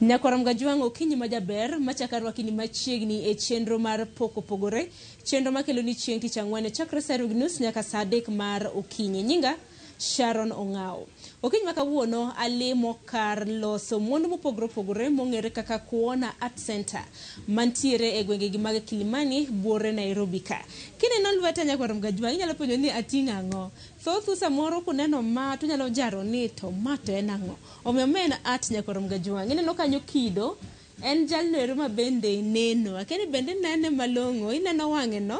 Nyakwar Mgajwang' okinyi ma jaber machako arwakini machiegni e chenro mar Pok Opogore, chenro makelo ni chieng' tich ang'wen chakre saa ariyo gi nus nyaka saa adek mar okinyi. Nyinga Sharon Ong'ao. Okinyi ma kawuono alimo kar loso mwandu mopogore opogore mong'ere kaka Kuona Art Center mantiere e gwengegi mag Kilimani buore Nairobi ka. Kineno lweta nyakwar Mgajwang' inyalo penjo ni ating'o ang'o? Thothu samoro kuneno ma to unyalo jaro ni to ma to en ang'o? Omiyo ma en art nyakwar Mgajwang'. Ineno kanyo kido en jalno ero ma bende neno. Akia ni bende inene malong'o, ineno wang'e no?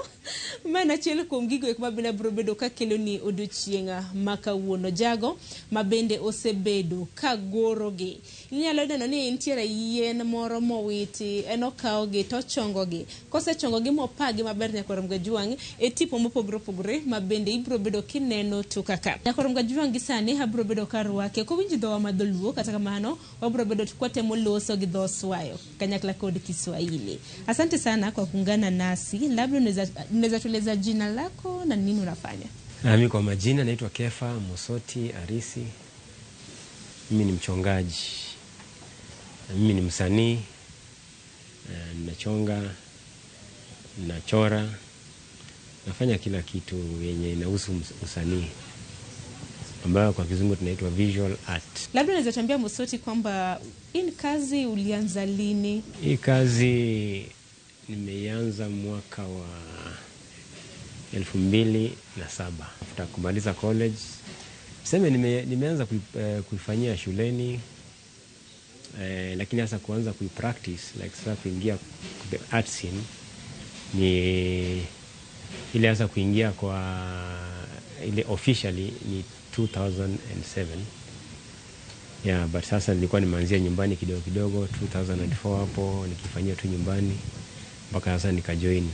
Ma en achiel kuom gigo eko ma bende abiro bedo kakeloni odiochieng' ma kawuono. Jago ma bende osebedo ka gorogi. Inyalo neno ni nitiere yien moro mowiti, en okawogi to ochongogi. Kosechongogi mopagi maber nyakwar Mgajwang' e tipo mopogore opogore ma bende ibiro bedo kineno toka ka. Nyakwar Mgajwang' gi sani abiro bedo karwake. Ok owinj dhowa ma dholuo kata kamano wabiro bedo kwatemo loso gi dho Swayo kanyakla kod Kiswahili. Asante sana kwa kuungana nasi. Labda unaweza tueleza jina lako na nini unafanya? Nami kwa majina naitwa Kefa Mosoti Arisi. Mimi ni mchongaji. Na mimi ni msanii. Nachonga, nachora, nafanya kila kitu yenye inahusu usanii ambayo kwa kizungu tunaitwa visual art. Labda unaweza tuambia Mosoti kwamba hii ni kazi ulianza lini? Hii kazi nimeianza mwaka wa 2007 after kumaliza college. Tuseme nimeanza kuifanyia shuleni, lakini hasa kuanza kuipractice like sasa kuingia the art scene ni ile hasa kuingia kwa ile officially ni 2007. Yeah, but sasa nilikuwa nimeanzia nyumbani kidogo kidogo 2004 hapo nikifanyia tu nyumbani mpaka sasa nikajoin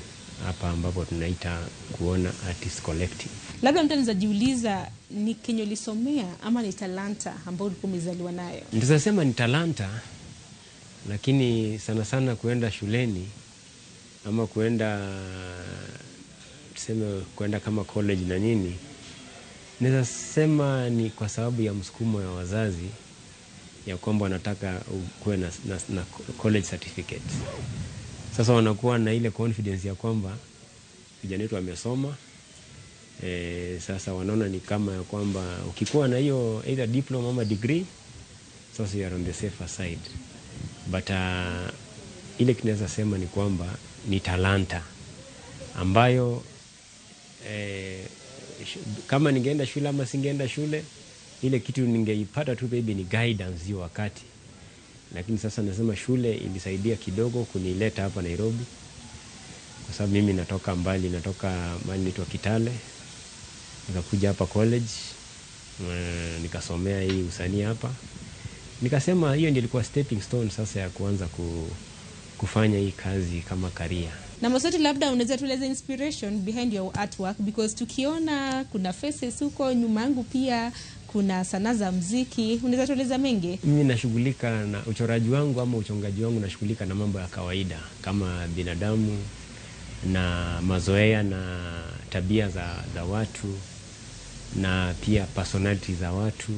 hapa ambapo tunaita Kuona Artist Collective. Labda mtu anaweza jiuliza ni kenye ulisomea ama ni talanta ambayo ulikuwa umezaliwa nayo? Nitaweza sema ni talanta, lakini sana sana kuenda shuleni ama kuenda tuseme kuenda kama college na nini, naweza sema ni kwa sababu ya msukumo ya wazazi ya kwamba wanataka ukuwe na college certificate. Sasa wanakuwa na ile confidence ya kwamba kijana wetu amesoma. Sasa wanaona ni kama ya kwamba ukikuwa na hiyo either diploma ama degree, sasa you are on the safer side. But ile kinaweza sema ni kwamba ni talanta ambayo kama ningeenda shule ama singeenda shule, ile kitu ningeipata tu maybe ni guidance hiyo wakati. Lakini sasa nasema shule ilisaidia kidogo kunileta hapa Nairobi, kwa sababu mimi natoka mbali, natoka mahali inaitwa Kitale, nikakuja hapa college, nikasomea hii usanii hapa. Nikasema hiyo ndio ilikuwa stepping stone sasa ya kuanza kufanya hii kazi kama career. Na Mosoti, labda unaweza tueleza inspiration behind your artwork, because tukiona kuna faces huko nyuma yangu, pia kuna sanaa za muziki, unaweza tueleza mengi? Mimi nashughulika na uchoraji wangu ama uchongaji wangu, nashughulika na mambo ya kawaida kama binadamu na mazoea na tabia za watu na pia personality za watu.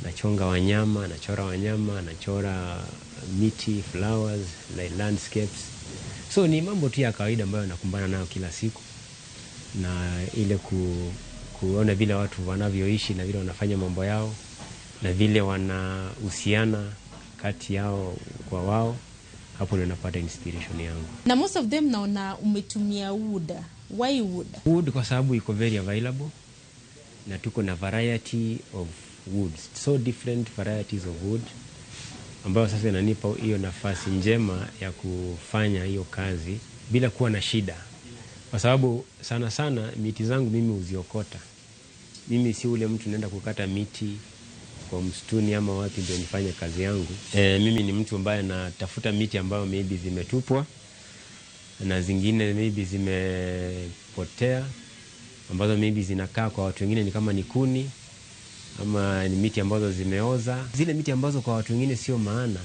Nachonga wanyama, nachora wanyama, nachora miti, flowers, like landscapes. So ni mambo tu ya kawaida ambayo nakumbana nayo kila siku, na ile kuona vile watu wanavyoishi na vile wanafanya mambo yao na vile wanahusiana kati yao kwa wao, hapo ndio napata inspiration yangu. Na most of them naona umetumia wood. Why wood? Wood kwa sababu iko very available na tuko na variety of woods, so different varieties of wood ambayo sasa inanipa hiyo nafasi njema ya kufanya hiyo kazi bila kuwa na shida, kwa sababu sana sana miti zangu mimi huziokota. Mimi si ule mtu naenda kukata miti kwa msituni ama wapi ndio nifanye kazi yangu. Mimi ni mtu ambaye natafuta miti ambayo maybe zimetupwa na zingine maybe zimepotea, ambazo maybe zinakaa kwa watu wengine ni kama ni kuni ama ni miti ambazo zimeoza. Zile miti ambazo kwa watu wengine sio maana,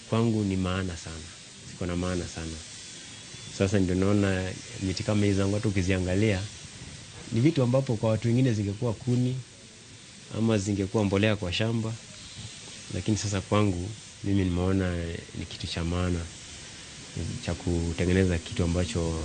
kwangu ni maana sana, ziko na maana sana. Sasa ndio naona miti kama hizo zangu watu ukiziangalia ni vitu ambapo kwa watu wengine zingekuwa kuni ama zingekuwa mbolea kwa shamba, lakini sasa kwangu Mimi nimeona ni kitu cha maana cha kutengeneza kitu ambacho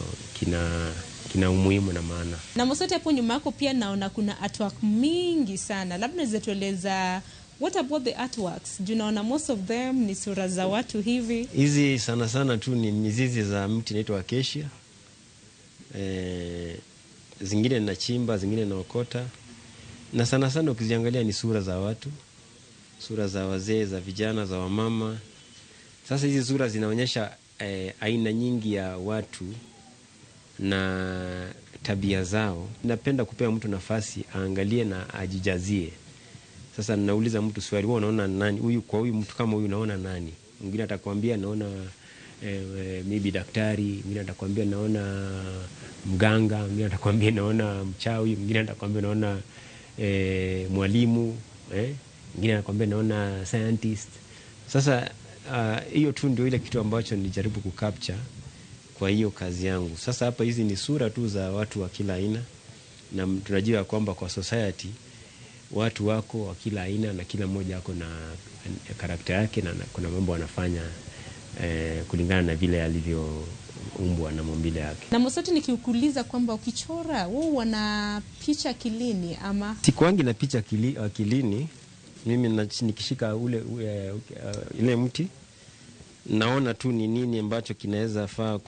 kina umuhimu na maana. Na Mosoti, hapo nyuma yako pia naona kuna artwork mingi sana. Labda unaweza tueleza what about the artworks? Juu naona most of them ni sura za watu hivi. Hizi sana sana tu ni mizizi za mti inaitwa acacia. Zingine nachimba, zingine naokota, na sana sana ukiziangalia ni sura za watu, sura za wazee, za vijana, za wamama. Sasa hizi sura zinaonyesha aina nyingi ya watu na tabia zao. Napenda kupea mtu nafasi aangalie na ajijazie. Sasa nauliza mtu swali, wewe unaona nani huyu? Kwa huyu mtu kama huyu unaona nani? Mwingine atakwambia naona maybe daktari, mwingine atakwambia naona mganga, mwingine atakwambia naona mchawi, mwingine atakwambia naona mwalimu, mwingine atakwambia naona scientist. Sasa hiyo tu ndio ile kitu ambacho nilijaribu kucapture kwa hiyo kazi yangu. Sasa hapa hizi ni sura tu za watu wa kila aina, na tunajua kwamba kwa society watu wako wa kila aina na kila mmoja ako na karakta yake na kuna mambo anafanya kulingana na vile alivyoumbwa na maumbile yake. Na Mosoti, nikikuuliza kwamba ukichora wewe wana picha akilini ama? Sikuangi na picha akilini. Mimi nikishika ile mti naona tu ni nini ambacho kinaweza faa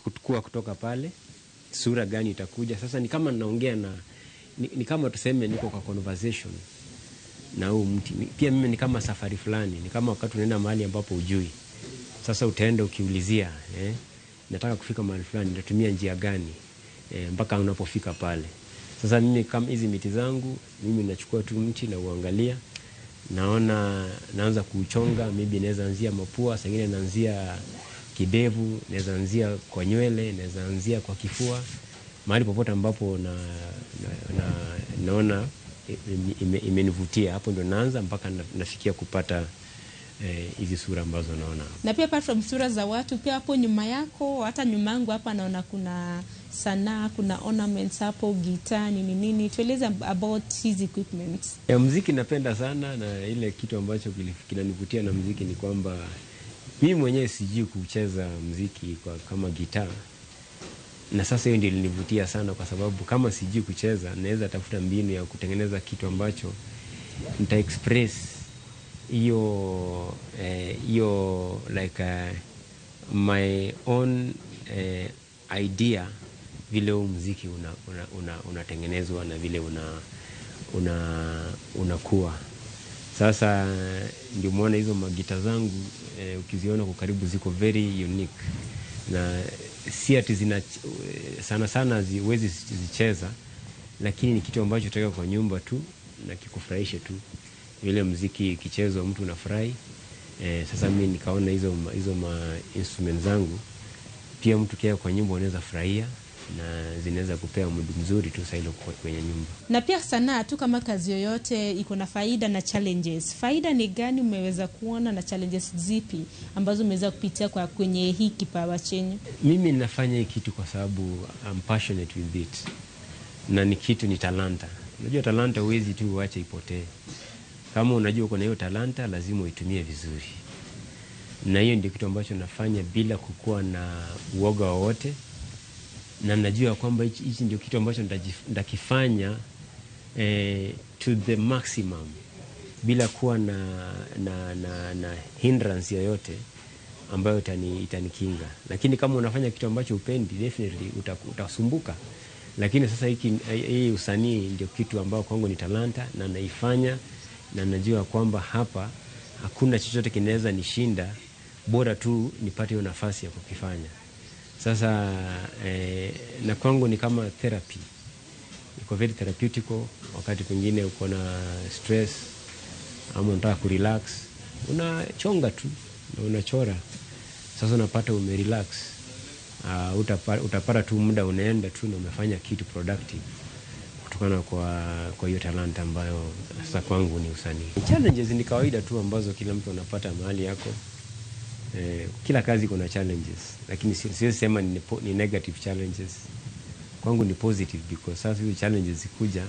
kukua kutoka pale, sura gani itakuja. Sasa ni kama naongea na ni kama tuseme niko kwa conversation na huu mti. Pia mimi ni kama safari fulani, ni kama wakati unaenda mahali ambapo hujui. Sasa utaenda ukiulizia, nataka kufika mahali fulani, nitatumia njia gani mpaka unapofika pale. Sasa mimi kama hizi miti zangu, mimi nachukua tu mti na uangalia, naona naanza kuuchonga, maybe naweza anzia mapua, saa ingine naanzia kidevu, naweza anzia kwa nywele, naweza anzia kwa kifua, mahali popote ambapo naona imenivutia, hapo ndo naanza mpaka nafikia kupata hizi sura ambazo naona. Na pia apart from sura za watu, pia hapo nyuma yako, hata nyuma yangu hapa naona kuna sanaa, kuna ornaments hapo, gitaa, nini nini. Tueleze about hizi equipment. Muziki napenda sana, na ile kitu ambacho kinanivutia na muziki ni kwamba mimi mwenyewe sijui kucheza muziki kama gitaa. Na sasa hiyo ndio ilinivutia sana, kwa sababu kama sijui kucheza naweza tafuta mbinu ya kutengeneza kitu ambacho nita express hiyo hiyo like my own idea vile huu muziki unatengenezwa na vile unakuwa. Sasa ndio muone hizo magita zangu, ukiziona kwa karibu ziko very unique, na si ati zina sana sana huwezi zicheza, lakini ni kitu ambacho utaweka kwa nyumba tu na kikufurahishe tu. Vile muziki ikichezwa mtu unafurahi. Sasa mimi nikaona hizo ma instrument zangu pia mtu kia kwa nyumba unaweza furahia na zinaweza kupea muda mzuri tu sasa ile kwenye nyumba. Na pia sanaa tu kama kazi yoyote iko na faida na challenges. Faida ni gani umeweza kuona na challenges zipi ambazo umeweza kupitia kwa kwenye hii kipawa chenyu? Mimi ninafanya hii kitu kwa sababu I'm passionate with it. Na ni kitu, ni talanta. Unajua talanta huwezi tu uache ipotee. Kama unajua uko na hiyo talanta lazima uitumie vizuri. Na hiyo ndio kitu ambacho nafanya bila kukua na uoga wowote. Na najua kwamba hichi ndio kitu ambacho nitakifanya to the maximum bila kuwa na hindrance yoyote ambayo itanikinga. Lakini kama unafanya kitu ambacho hupendi, definitely utasumbuka. Lakini sasa hii usanii ndio kitu ambao kwangu ni talanta na naifanya, na najua kwamba hapa hakuna chochote kinaweza nishinda, bora tu nipate hiyo nafasi ya kukifanya. Sasa na kwangu ni kama therapy. Iko very therapeutical. Wakati pengine uko na stress ama unataka kurelax, unachonga tu na unachora. Sasa unapata umerelax. Utapata tu muda unaenda tu na umefanya kitu productive kutokana kwa hiyo talanta ambayo sasa kwangu ni usanii. Challenges ni kawaida tu ambazo kila mtu anapata mahali yako. Kila kazi kuna challenges, lakini siwezi sema ni negative challenges. Kwangu ni positive, because sasa hizo challenges zikuja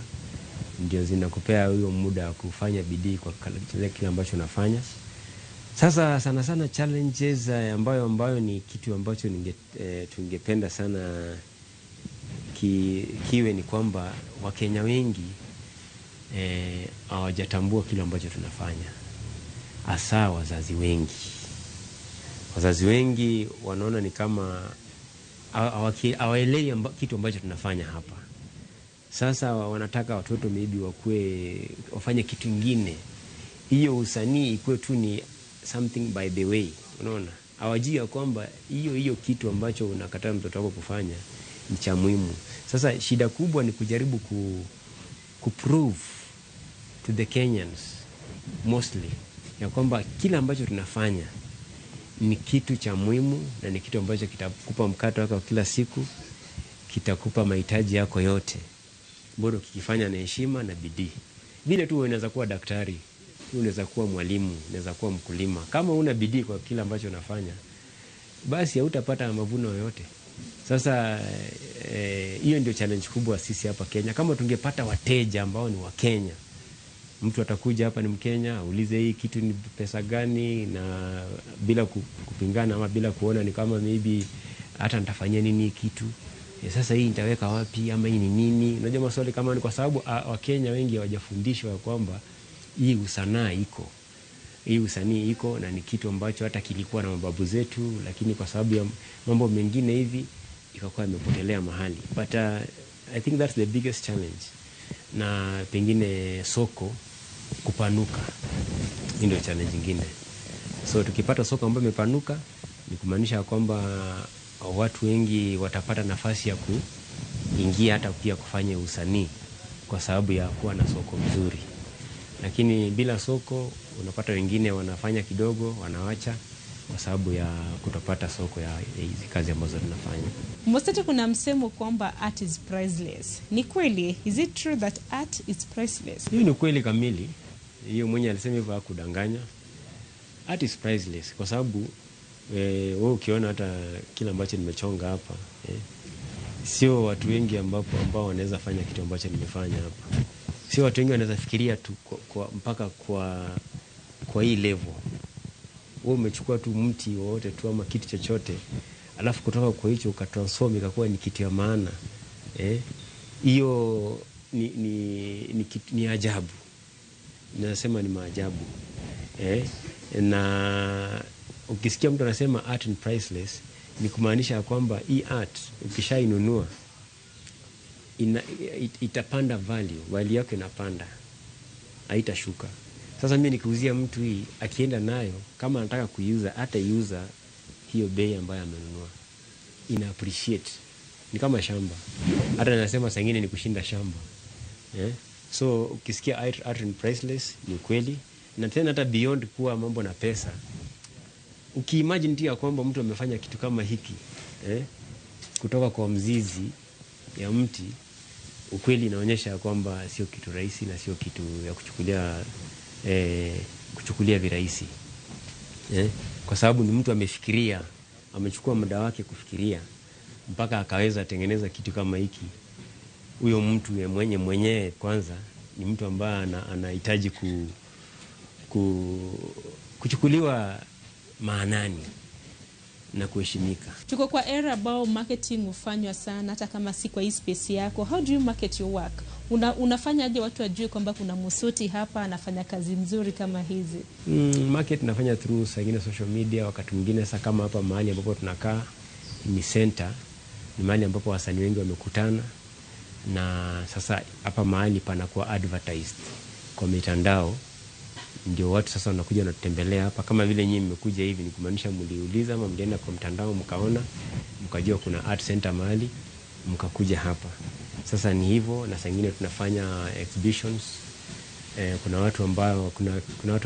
ndio zinakupea huyo muda wa kufanya bidii kwa kile ambacho unafanya. Sasa sana sana challenges ambayo ni kitu ambacho tungependa sana kiwe ni kwamba Wakenya wengi hawajatambua kile ambacho tunafanya, hasa wazazi wengi. Wazazi wengi wanaona ni kama hawaelewi kitu ambacho tunafanya hapa. Sasa wanataka watoto maybe wafanye kitu kingine, hiyo usanii ikuwe tu ni something by the way. Unaona, hawajui ya kwamba hiyo kitu ambacho unakataa mtoto wako kufanya ni cha muhimu. Sasa shida kubwa ni kujaribu ku prove to the Kenyans mostly ya kwamba kila ambacho tunafanya ni kitu cha muhimu na ni kitu ambacho kitakupa mkate wako wa kila siku, kitakupa mahitaji yako yote, bora ukikifanya na heshima na bidii. Vile tu unaweza kuwa daktari, unaweza kuwa mwalimu, unaweza kuwa mkulima. Kama una bidii kwa kila ambacho unafanya, basi hautapata mavuno yoyote. Sasa hiyo ndio challenge kubwa sisi hapa Kenya. Kama tungepata wateja ambao ni Wakenya, mtu atakuja hapa ni Mkenya, aulize hii kitu ni pesa gani, na bila kupingana ama bila kuona ni kama maybe hata nitafanyia nini hii kitu sasa hii nitaweka wapi ama hii ni nini? Unajua maswali kama ni kwa sababu Wakenya wengi hawajafundishwa ya kwamba hii usanaa iko, hii usanii iko na ni kitu ambacho hata kilikuwa na mababu zetu, lakini kwa sababu ya mambo mengine hivi ikakuwa imepotelea mahali. But I think that's the biggest challenge, na pengine soko kupanuka, hii ndio challenge nyingine. So tukipata soko ambayo imepanuka ni kumaanisha kwamba watu wengi watapata nafasi ya kuingia hata pia kufanya usanii kwa sababu ya kuwa na soko mzuri. Lakini bila soko unapata wengine wanafanya kidogo wanawacha kwa sababu ya kutopata soko ya hizi kazi ambazo tunafanya. Mosoti, kuna msemo kwamba art is priceless. Ni kweli? Is it true that art is priceless? Hiyo ni kweli kamili. Hiyo mwenye alisema hivyo hakudanganya. Art is priceless kwa sababu wewe ukiona hata kile ambacho nimechonga hapa sio watu wengi ambao wanaweza fanya kitu ambacho nimefanya hapa. Sio watu wengi wanaweza fikiria tu mpaka kwa hii level. Wewe umechukua tu mti wowote tu ama kitu chochote, alafu kutoka kwa hicho ukatransform ikakuwa ni kitu ya maana. Hiyo ni ajabu. Nasema ni maajabu. Na ukisikia mtu anasema art is priceless, ni kumaanisha kwamba hii art ukishainunua itapanda value, value yako inapanda, haitashuka. Sasa mimi nikiuzia mtu hii, akienda nayo kama anataka kuiuza, hataiuza hiyo bei ambayo amenunua, ina appreciate. Ni kama shamba, hata nasema saa ingine ni kushinda shamba. So ukisikia art is priceless ni kweli, na tena hata beyond kuwa mambo na pesa, ukiimagine tu ya kwamba mtu amefanya kitu kama hiki kutoka kwa mzizi ya mti, ukweli inaonyesha ya kwamba sio kitu rahisi na sio kitu ya kuchukulia virahisi kwa sababu ni mtu amefikiria, amechukua muda wake kufikiria mpaka akaweza tengeneza kitu kama hiki. Huyo mtu ye mwenyewe kwanza ni mtu ambaye anahitaji kuchukuliwa maanani na kuheshimika. Tuko kwa era ambao marketing hufanywa sana, hata kama si kwa hii space yako. How do you market your work? Unafanyaje watu wajue kwamba kuna Mosoti hapa anafanya kazi nzuri kama hizi? Market nafanya through saa ingine social media, wakati mwingine sasa kama hapa mahali ambapo tunakaa ni center, ni mahali ambapo wasanii wengi wamekutana, na sasa hapa mahali panakuwa advertised kwa mitandao, ndio watu sasa wanakuja wanatutembelea hapa. Kama vile nyinyi mmekuja hivi, ni kumaanisha mliuliza ama mlienda kwa mtandao mkaona, mkajua kuna art center mahali, mkakuja hapa. Sasa ni hivyo, na saa ingine tunafanya exhibitions. Kuna watu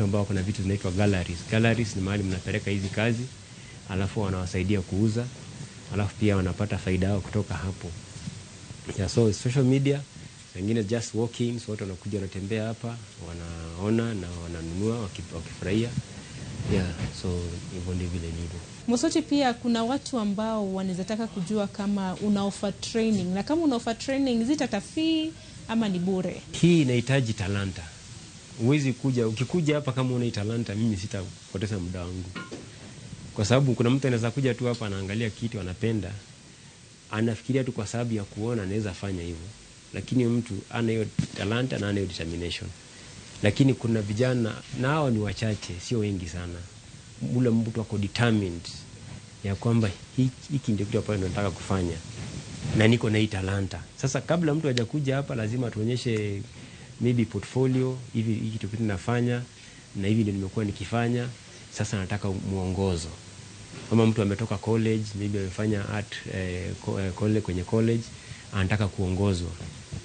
ambao kuna vitu zinaitwa galleries. Galleries ni mahali mnapeleka hizi kazi, alafu wanawasaidia kuuza, alafu pia wanapata faida yao kutoka hapo. Yeah, so social media, wengine just walk-ins, watu wanakuja wanatembea hapa, wanaona na wananunua wakifurahia. Yeah, so hivyo ndivyo vile ilivyo. Mosoti, pia kuna watu ambao wanaweza taka kujua kama una offer training, na kama una offer training, is it at a fee ama ni bure? Hii inahitaji talanta. Huwezi kuja, ukikuja hapa kama una talanta, mimi sitapoteza muda wangu, kwa sababu kuna mtu anaweza kuja tu hapa anaangalia kitu anapenda, anafikiria tu kwa sababu ya kuona anaweza fanya hivyo, lakini mtu ana hiyo talanta na ana hiyo determination. Lakini kuna vijana na hao ni wachache, sio wengi sana, ule mtu ako determined ya kwamba hiki ndio kitu ambacho nataka kufanya na niko na hii talanta. Sasa kabla mtu hajakuja hapa, lazima tuonyeshe maybe portfolio, hivi hiki kitu nafanya na hivi ndio nimekuwa nikifanya, sasa nataka muongozo. Kama mtu ametoka college, maybe amefanya art college, kwenye college anataka kuongozwa,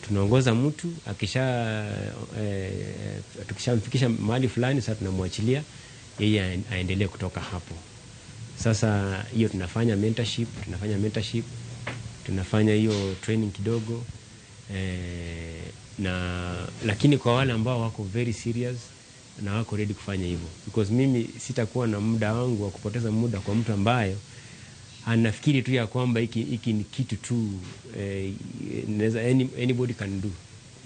tunaongoza mtu akisha tukishamfikisha mahali fulani, sasa tunamwachilia yeye aendelee kutoka hapo. Sasa hiyo tunafanya mentorship, tunafanya hiyo training kidogo na lakini kwa wale ambao wako very serious na wako ready kufanya hivyo, because mimi sitakuwa na muda wangu wa kupoteza muda kwa mtu ambaye anafikiri tu ya kwamba hiki ni kitu tu anybody can do.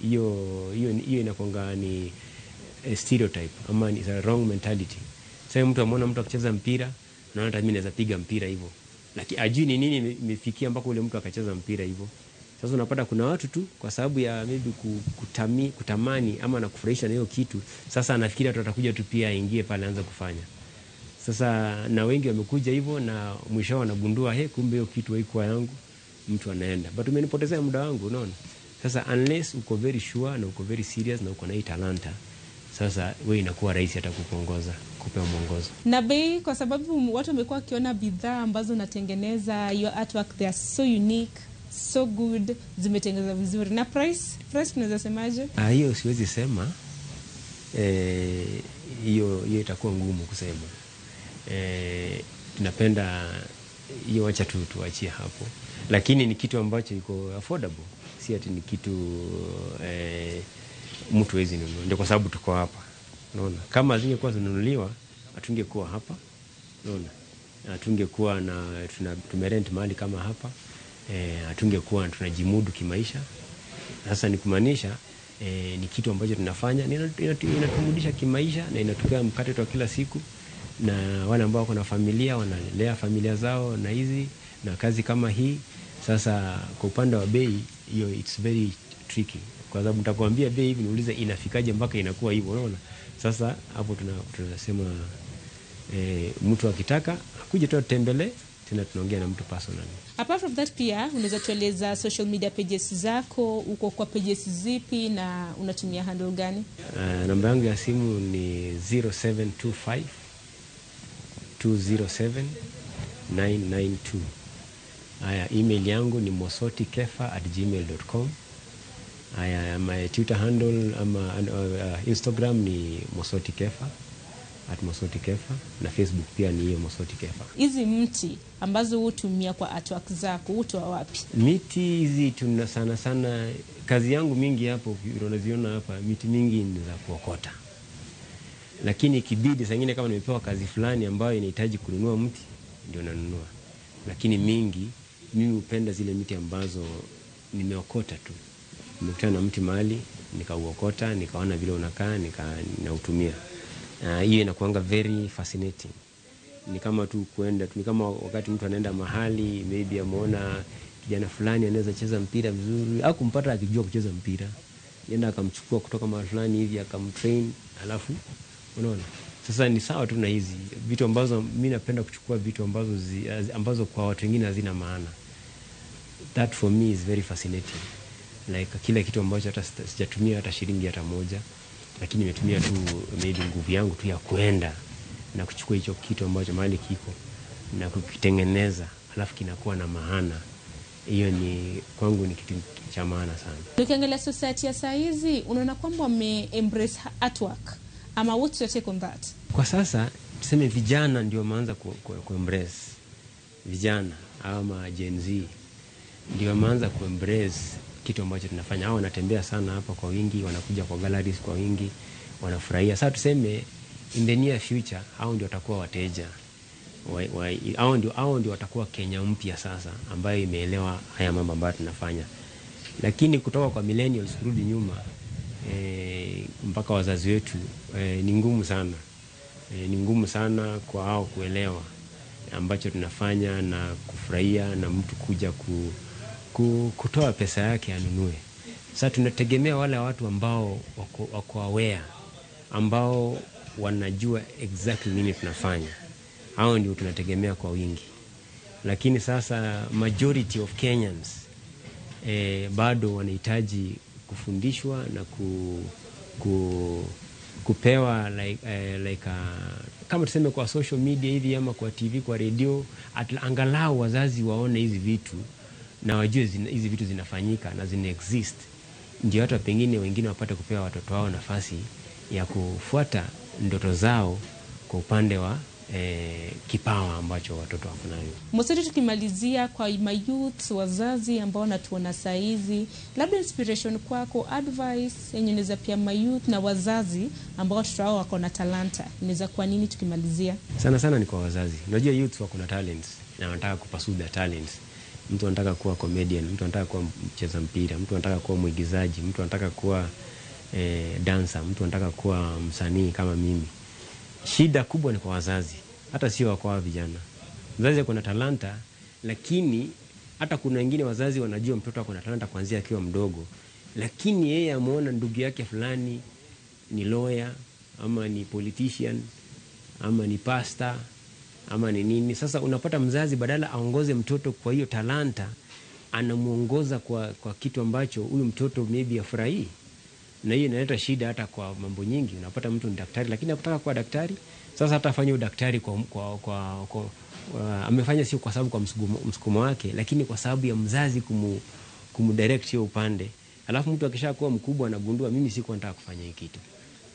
Hiyo inakuanga ni stereotype ama ni a wrong mentality. Sasa mtu ameona mtu akicheza mpira, naona hata mimi naweza piga mpira hivyo, lakini ajui ni nini imefikia mpaka ule mtu akacheza mpira hivyo. Sasa unapata kuna watu tu kwa sababu ya maybe kutamani ama na kufurahisha na hiyo kitu, sasa anafikiri watu watakuja tu pia aingie pale aanze kufanya. Sasa na wengi wamekuja hivyo na mwisho wanagundua he, kumbe hiyo kitu haikuwa yangu, mtu anaenda. But umenipotezea muda wangu, unaona. Sasa unless uko very sure na uko very serious na uko na hii talanta, sasa wewe inakuwa rahisi hata kukuongoza, kupewa mwongozo. Na bei, kwa sababu watu wamekuwa wakiona bidhaa ambazo unatengeneza, your artwork, they are so unique, so good, zimetengenezwa vizuri. Na price tunaweza semaje? Hiyo siwezi sema. Hiyo itakuwa ngumu kusema. Tunapenda hiyo, wacha tu tuachie hapo. Lakini ni kitu ambacho iko affordable, si ati ni kitu mtu hawezi nunua. Ndio kwa sababu tuko hapa. Unaona? Kama zingekuwa zinunuliwa, hatungekuwa hapa. Unaona? Hatungekuwa na tumerent mahali kama hapa. Hatungekuwa tunajimudu kimaisha. Sasa ni kumaanisha ni kitu ambacho tunafanya inatumudisha kimaisha na inatupea mkate wa kila siku, na wale ambao wako na familia wanalea familia zao na hizi na kazi kama hii. Sasa kwa upande wa bei hiyo it's very tricky, kwa sababu nitakwambia bei hivi niulize inafikaje mpaka inakuwa hivyo, unaona. Sasa hapo tunasema mtu akitaka akuje tu atembelee, tena tunaongea na mtu personally. Apart from that pia unaweza tueleza social media pages zako, uko kwa pages zipi na unatumia handle gani? Namba yangu ya simu ni 0725 207 992. Aya, email yangu ni mosotikefa@gmail.com. Aya, my Twitter handle ama Instagram ni mosotikefa, @mosotikefa, na Facebook pia ni hiyo mosotikefa. Hizi mti ambazo hutumia kwa artwork zako hutoa wapi? Miti hizi tuna sana sana, kazi yangu mingi hapo unaziona hapa, miti mingi ni za kuokota. Lakini ikibidi saa nyingine kama nimepewa kazi fulani ambayo inahitaji kununua mti, ndio nanunua. Lakini mingi mimi hupenda zile miti ambazo nimeokota tu. Nimekutana na mti mahali, nikauokota, nikaona vile unakaa, nautumia. Hiyo inakuanga very fascinating. Ni kama tu kuenda, ni kama wakati mtu anaenda mahali, maybe ameona kijana fulani anaweza cheza mpira vizuri, au kumpata akijua kucheza mpira. Yenda akamchukua kutoka mahali fulani hivi akamtrain, alafu unaona. Sasa ni sawa tu na hizi vitu ambazo mimi napenda kuchukua, vitu ambazo kwa watu wengine hazina maana. That for me is very fascinating. Like kila kitu ambacho hata sijatumia hata shilingi hata moja, lakini nimetumia tu maybe nguvu yangu tu ya kuenda na kuchukua hicho kitu ambacho mahali kiko na kukitengeneza, alafu kinakuwa na maana. Hiyo ni kwangu ni kitu cha maana sana. Ukiangalia society ya saa hizi, unaona kwamba wame embrace artwork ama what's your take on that? Kwa sasa tuseme vijana ndio wameanza ku embrace. Vijana ama Gen Z ndio wameanza ku embrace kitu ambacho tunafanya. Hao wanatembea sana hapa kwa wingi, wanakuja kwa galleries kwa wingi, wanafurahia. Sasa tuseme in the near future hao ndio watakuwa wateja. Hao ndio watakuwa Kenya mpya sasa ambayo imeelewa haya mambo ambayo tunafanya. Lakini kutoka kwa millennials kurudi nyuma, mpaka wazazi wetu ni ngumu sana. Ni ngumu sana kwa hao kuelewa ambacho tunafanya na kufurahia na mtu kuja kutoa pesa yake anunue. Sasa tunategemea wale watu ambao wako aware, ambao wanajua exactly nini tunafanya. Hao ndio tunategemea kwa wingi. Lakini sasa majority of Kenyans bado wanahitaji kufundishwa na kupewa kama tuseme kwa social media hivi ama kwa TV, kwa radio, angalau wazazi waone hizi vitu na wajue hizi vitu zinafanyika na zina exist, ndio hata pengine wengine wapate kupewa watoto wao nafasi ya kufuata ndoto zao kwa upande wa kipawa ambacho watoto wako nayo. Mosoti, tukimalizia kwa mayouth, wazazi ambao wanatuona saa hizi, labda inspiration kwako, advice yenye unaweza pia mayouth na wazazi ambao watoto wao wako na talanta, inaweza kuwa nini tukimalizia? Sana sana ni kwa wazazi. Unajua youth wako na talents na wanataka kupursue their talents. Mtu anataka kuwa comedian, mtu anataka kuwa mcheza mpira, mtu anataka kuwa mwigizaji, mtu anataka kuwa dancer, mtu anataka kuwa msanii kama mimi. Shida kubwa ni kwa wazazi, hata sio kwa vijana. Mzazi ako na talanta, lakini hata kuna wengine wazazi wanajua mtoto ako na talanta kuanzia akiwa mdogo, lakini yeye ameona ndugu yake fulani ni lawyer ama ni politician ama ni pastor ama ni nini. Sasa unapata mzazi badala aongoze mtoto kwa hiyo talanta, anamuongoza kwa kitu ambacho huyu mtoto maybe afurahii. Na hiyo inaleta shida hata kwa mambo nyingi. Unapata mtu ni daktari lakini hakutaka kuwa daktari. Sasa hata afanye udaktari amefanya sio kwa sababu kwa msukumo wake, lakini kwa sababu ya mzazi kumdirect hiyo upande. Alafu mtu akishakuwa mkubwa anagundua mimi sikuwa nataka kufanya hiki kitu,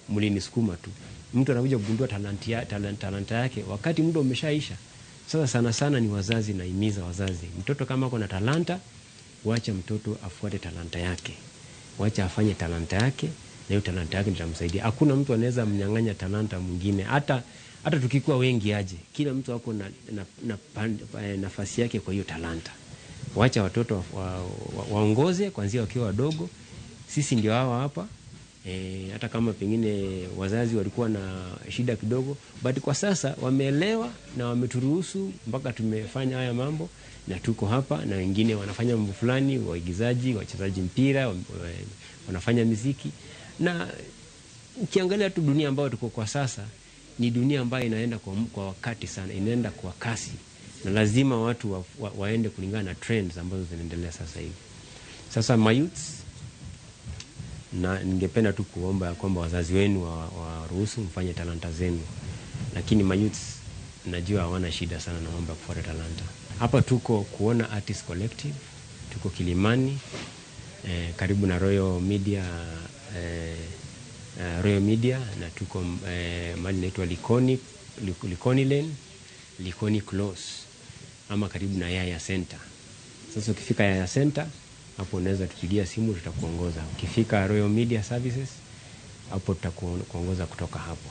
mlinisukuma tu. Mtu anakuja kugundua talanta yake wakati muda umeshaisha. Sasa sana sana ni wazazi, naimiza wazazi, mtoto kama ako na talanta, wacha mtoto afuate talanta yake, wacha afanye talanta yake, na hiyo talanta yake itamsaidia. Hakuna mtu anaweza mnyang'anya talanta mwingine, hata tukikuwa wengi aje, kila mtu ako na nafasi yake kwa hiyo talanta. Wacha watoto waongoze kuanzia wakiwa wadogo. Sisi ndio hawa hapa. Hata kama pengine wazazi walikuwa na shida kidogo, but kwa sasa wameelewa na wameturuhusu mpaka tumefanya haya mambo na tuko hapa, na wengine wanafanya mambo fulani, waigizaji, wachezaji mpira, wanafanya muziki. Na ukiangalia tu dunia ambayo tuko kwa sasa ni dunia ambayo inaenda kwa wakati sana, inaenda kwa kasi, na lazima watu waende kulingana na trends ambazo zinaendelea sasa hivi. Sasa mayouths, na ningependa tu kuomba ya kwamba wazazi wenu waruhusu mfanye talanta zenu, lakini mayouths najua hawana shida sana na mambo ya kufuata talanta. Hapa tuko Kuona Artist Collective, tuko Kilimani, karibu na Royal Media, Royal Media, na tuko mahali inaitwa Likoni Lane, Likoni Close, ama karibu na Yaya Center. Sasa ukifika Yaya Center hapo unaweza tupigia simu, tutakuongoza. Ukifika Royal Media Services hapo tutakuongoza kutoka hapo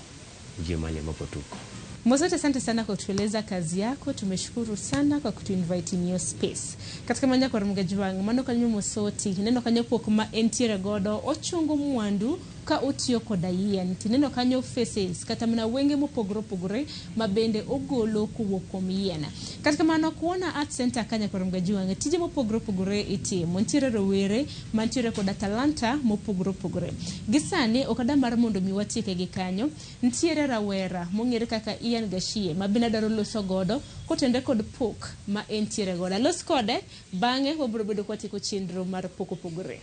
uje mahali ambapo tuko. Mosoti, asante sana kwa kutueleza kazi yako. Tumeshukuru sana kwa kutuinvite in your space. Katika manya kwa rumgaji wangu, mano kanyo Mosoti, neno kanyo pok ma entiere godo, ochungo mwandu ka otiyo koda yien. Tineno kanyo faces, kata mana wenge mopogore opogore ma bende ogolo kowuok kuom yien. Katika mano Kuona Art Center kanya kwa rumgaji wangu, tije mopogore opogore itimo. Nitiere rowere mantiere koda talanta mopogore opogore. Gi sani ok adwa mar mondo mi watieke gi kanyo, nitiere rawera mong'ere kaka Ian Gachie ma bende adwaro loso godo kotende kod pok ma entiere godo. Alos kode, bang'e wabiro bedo kwatieko chenro mar pok opogore.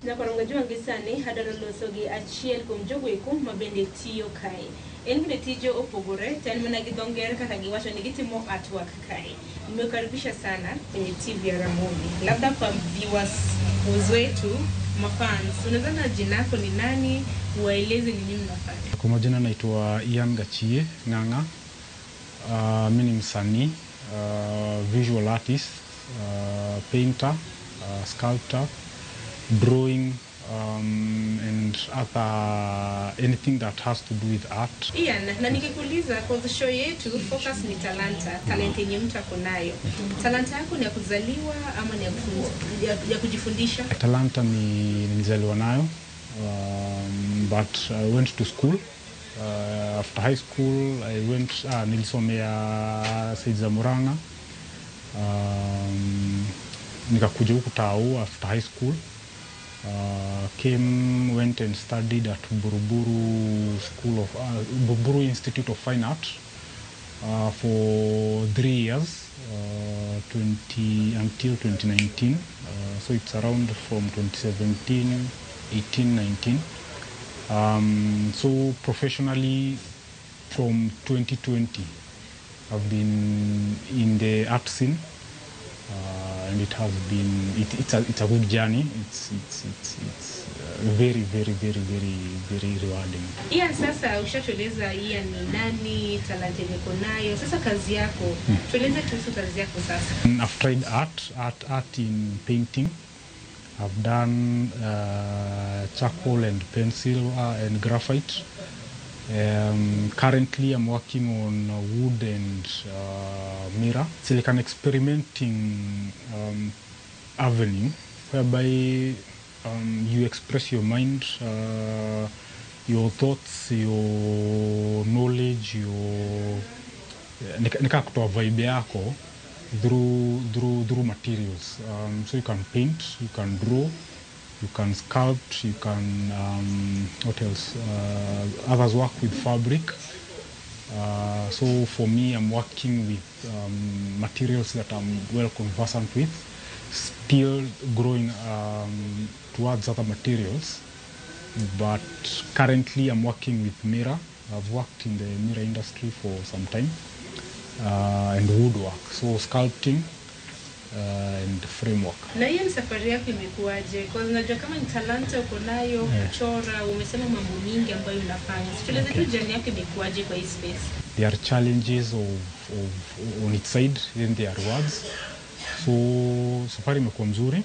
Nyakorongo gi sani adwaro loso gi achiel kuom jogo eko ma bende tiyo kae. En bende tije opogore, to en mana gi dho ngere kaka giwacho ni gitimo artwork kae. Nimekaribisha sana kwenye TV ya Ramogi. Labda kwa viewers wetu, mafans, unaweza na jina lako ni nani, waeleze ni nini unafanya? Kwa majina naitwa Ian Gachie Ng'ang'a. Mimi ni msanii, visual artist, painter, sculptor, drawing, and other anything that has to do with art. Ian, na nikikuuliza kwa show yetu focus ni talanta, talent yenye mtu ako nayo. Talanta yako ni ya kuzaliwa ama ni ya kujifundisha? Talanta ni nilizaliwa nayo, but I went to school. After high school I went, nilisomea side za Murang'a. Nikakuja huku Tao after high school. Came, went and studied at Buruburu School of Buruburu Institute of Fine Art for 3 years, 20 until 2019. So it's around from 2017, 18, 19. So professionally from 2020, I've been in the art scene. And it has been it's a good journey. It's very very very very very rewarding. Ian, sasa ushatueleza Ian ni nani, talanta yako nayo. Sasa kazi yako, tueleze kuhusu kazi yako sasa. I've tried art in painting. I've done charcoal and pencil and graphite. Currently I'm working on wood and mirror. It's like an experimenting avenue whereby you express your mind, your thoughts, your knowledge, your nika kutoa vibe yako through materials. So you can paint, you can draw, you can sculpt, you can, what else? Others work with fabric. So for me, I'm working with materials that I'm well conversant with, still growing towards other materials. But currently I'm working with mirror. I've worked in the mirror industry for some time, and woodwork, so sculpting and framework. Na hiyo safari yako imekuwaje? Kwa unajua kama ni talanta uko nayo, kuchora, umesema mambo mingi ambayo unafanya. Tueleze tu journey yako imekuwaje kwa hii space. There are challenges of on its side, then there are rewards. So safari imekuwa mzuri.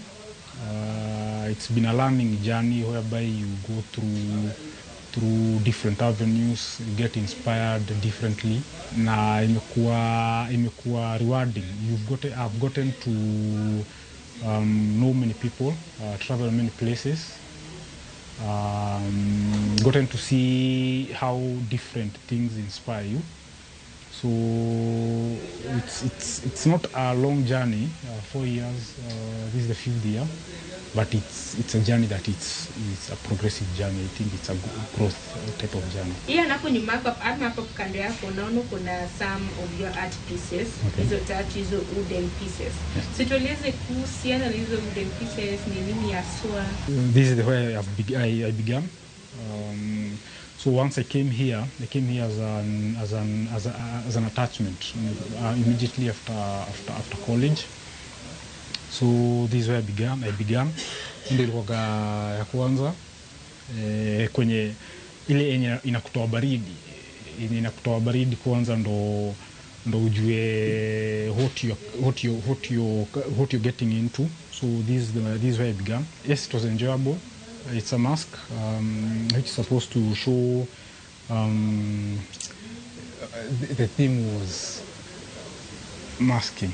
It's been a learning journey whereby you go through different avenues, you get inspired differently. Na imekuwa rewarding. I've gotten to know many people, travel many places, gotten to see how different things inspire you. So it's not a long journey, 4 years, this is the 5th year, but it's a journey that it's a progressive journey. I think it's a growth type of journey. Ian, hapo nyuma yako ama hapo kando yako unaona kuna some of your art pieces. Okay. Hizo tatu, hizo wooden pieces. Yes. So tueleze kuhusiana na hizo wooden pieces ni nini haswa? This is the way I began. So once I came here as an attachment immediately after college. So this is where I began. Ndio ilikuwa ya kwanza kwenye ile yenye inakutoa baridi. Yenye inakutoa baridi kwanza ndo ujue what you're getting into. So this is where I began. Yes, it was enjoyable. It's a mask which is supposed to show the theme was masking.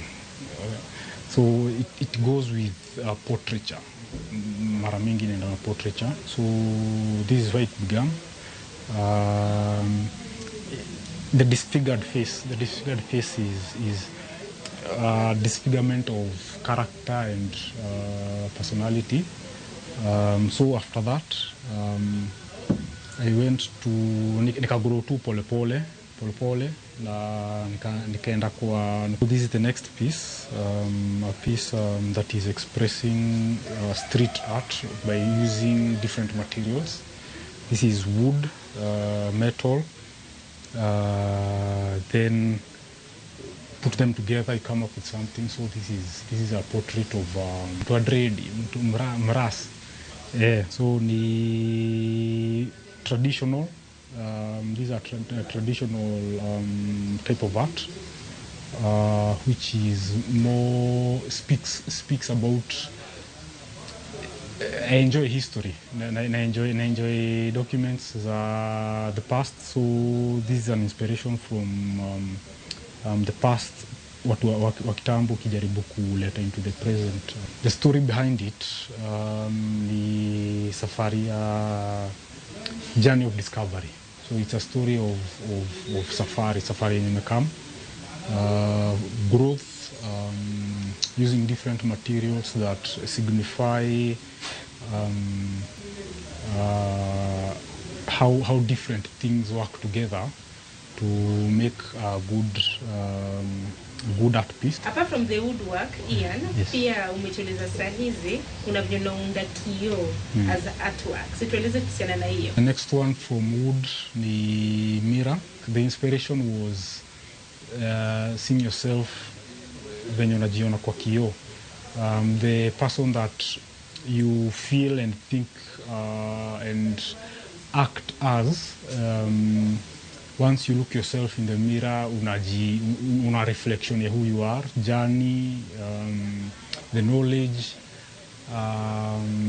So it goes with portraiture. Mara mingi inaenda na portraiture. So this is where it began. The disfigured face. The disfigured face is a disfigurement of character and personality. So after that, I went to nikagrow tu pole pole na nikaenda kwa. This is the next piece, a piece that is expressing street art by using different materials. This is wood, metal, then put them together, you come up with something. So this is a portrait of mtu adredi, mtu mras. Yeah, so ni traditional. These are traditional type of art, which is more speaks about I enjoy history na enjoy documents za the past, so this is an inspiration from the past, watu wa kitambo ukijaribu kuleta into the present. The story behind it ni safari ya journey of discovery. So it's a story of safari yenye imekam, growth, using different materials that signify how different things work together to make a good art piece. Apart from the woodwork, Ian, Yes. pia umetueleza saa hizi kuna vile unaunda kioo as artwork. So tueleze kuhusiana na hiyo. The next one from wood ni mirror. The inspiration was seeing yourself venye unajiona kwa kioo. The person that you feel and think and act as, once you look yourself in the mirror, una reflection ya who you are, journey, the knowledge,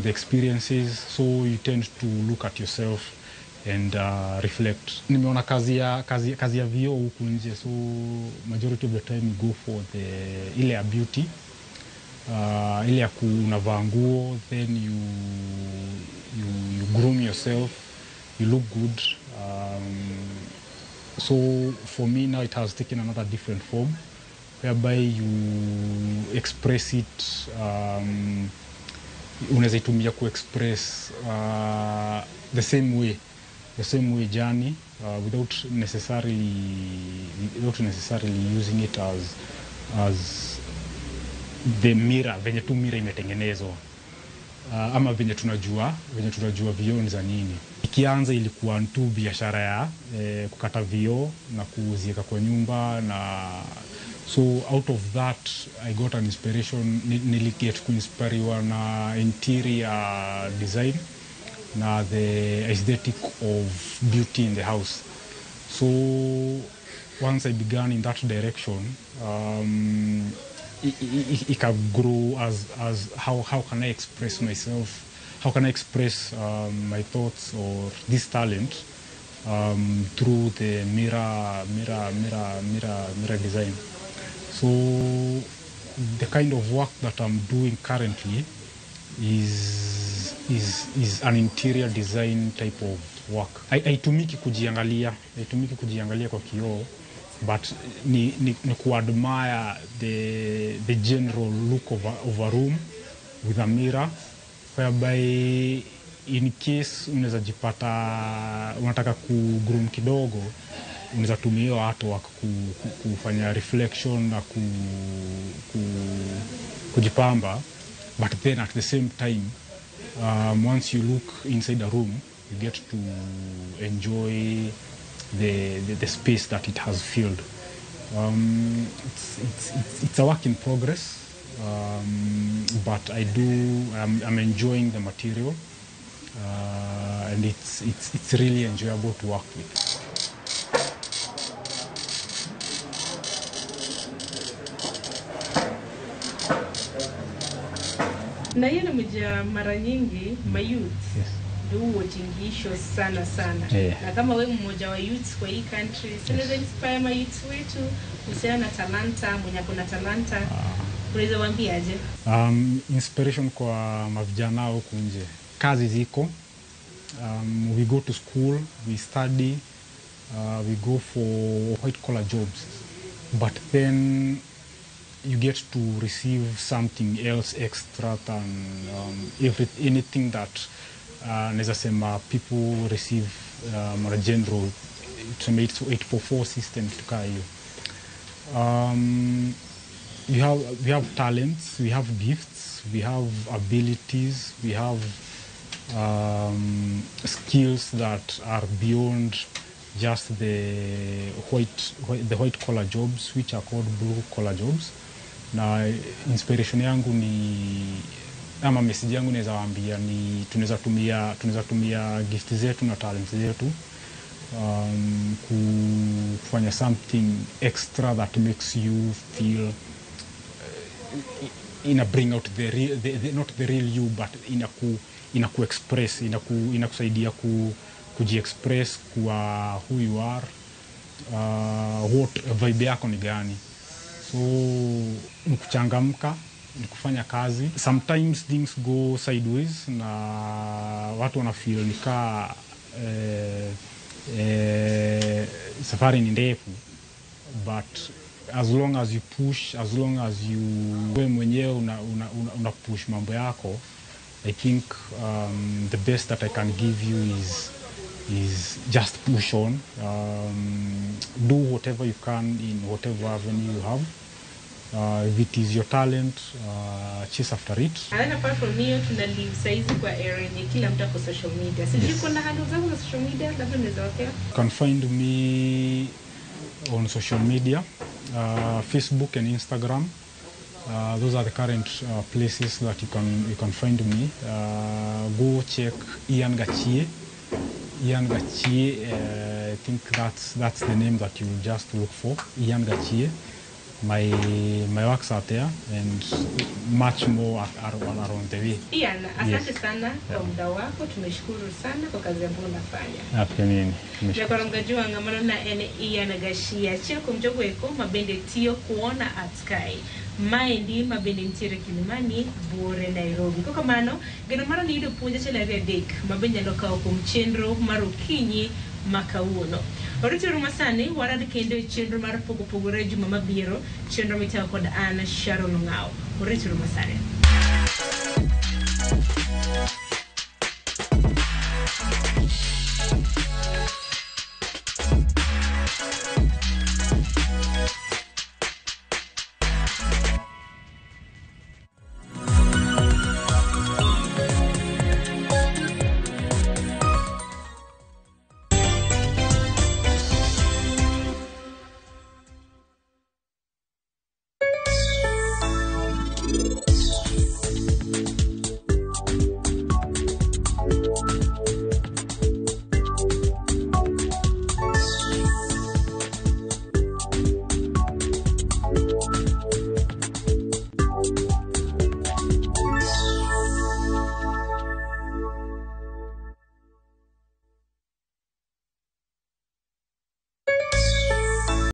the experiences. So you tend to look at yourself and reflect. Nimeona kazi ya vioo huku nje, so majority of the time you go for the ile ya beauty, ile ya unavaa nguo, then you groom yourself, you look good. So for me now it has taken another different form whereby you express it, unaweza itumia kuexpress the same way journey, without necessarily using it as the mirror, venye tu mirror imetengenezwa, ama venye tunajua vioo ni za nini. Ikianza ilikuwa tu biashara ya kukata vioo na kuziweka kwa nyumba, na so out of that I got an inspiration. Niliget kuinspiriwa na interior design na the aesthetic of beauty in the house. So once I began in that direction, it grow as how can I express myself, how can I express my thoughts or this talent through the mirror design. So the kind of work that I'm doing currently is an interior design type of work. Haitumiki kujiangalia kwa kioo, but ni kuadmire the general look of a room with a mirror, whereby in case unaweza jipata unataka kugroom kidogo, unaweza tumia hiyo artwork kufanya reflection na kujipamba. But then at the same time, once you look inside a room, you get to enjoy the space that it has filled. It's a work in progress, but I'm enjoying the material, and it's really enjoyable to work with. Na hiyo namuja mara nyingi mayouth ndio huwachingisho sana sana. Na kama we mmoja wa youths kwa hii country, si unaweza inspire ma youths wetu kuhusiana na talanta, mwenye ako na talanta, unaweza waambia aje? Inspiration kwa mavijana huku nje, kazi ziko. We go to school, we study, we go for white collar jobs, but then you get to receive something else extra than anything that naweza sema people receive on a general, tuseme 844 system, kitu kaa hiyo. You have we have talents, we have gifts, we have abilities, we have skills that are beyond just the white collar jobs, which are called blue collar jobs. Na inspiration yangu ni, ama message yangu naweza waambia ni tunaweza tumia gift zetu na talents zetu kufanya something extra that makes you feel ina bring out the real, the, not the real you, but inaku express, inakusaidia kujiexpress kuwa who you are, what vibe yako ni gani. So ni kuchangamka, ni kufanya kazi. Sometimes things go sideways na watu wana feel ni kaa safari ni ndefu, but as long as you push, as long as you we mwenyewe una push mambo yako, I think the best that I can give you is just push on, do whatever you can in whatever avenue you have. If it is your talent, chase after it. And then apart from hiyo, tuna live saizi kwa era yenye kila mtu ako social media. Sijui kuna handle zako za social media labda unaweza wapea? You can find me on social media, Facebook and Instagram. Those are the current places that you can find me. Go check Ian Gachie. Ian Gachie, I think that's the name that you just look for. Ian Gachie. My works are there and much more are on the way. Ian, asante sana kwa muda wako, tumeshukuru sana kwa kazi ambayo unafanya. Pia mimi nimeshukuru. Jakwarom Gajuanga, mano na en Ian Gachie, achiel kuom jogo eko mabende tiyo Kuona Arts kae. Maendi mabende nitiere Kilimani, Buore, Nairobi. Kokamano, geno mara ni yudo puonj achiel ariyo adek mabende nyalo kawo kuom chenro mar okinyi ma kawuono. Oriteuru masani, warad kendo e chenro mar Pogo Pogore juma mabiro, chenro mitayo kod an Sharon Ong'awo. Oriteuru masani.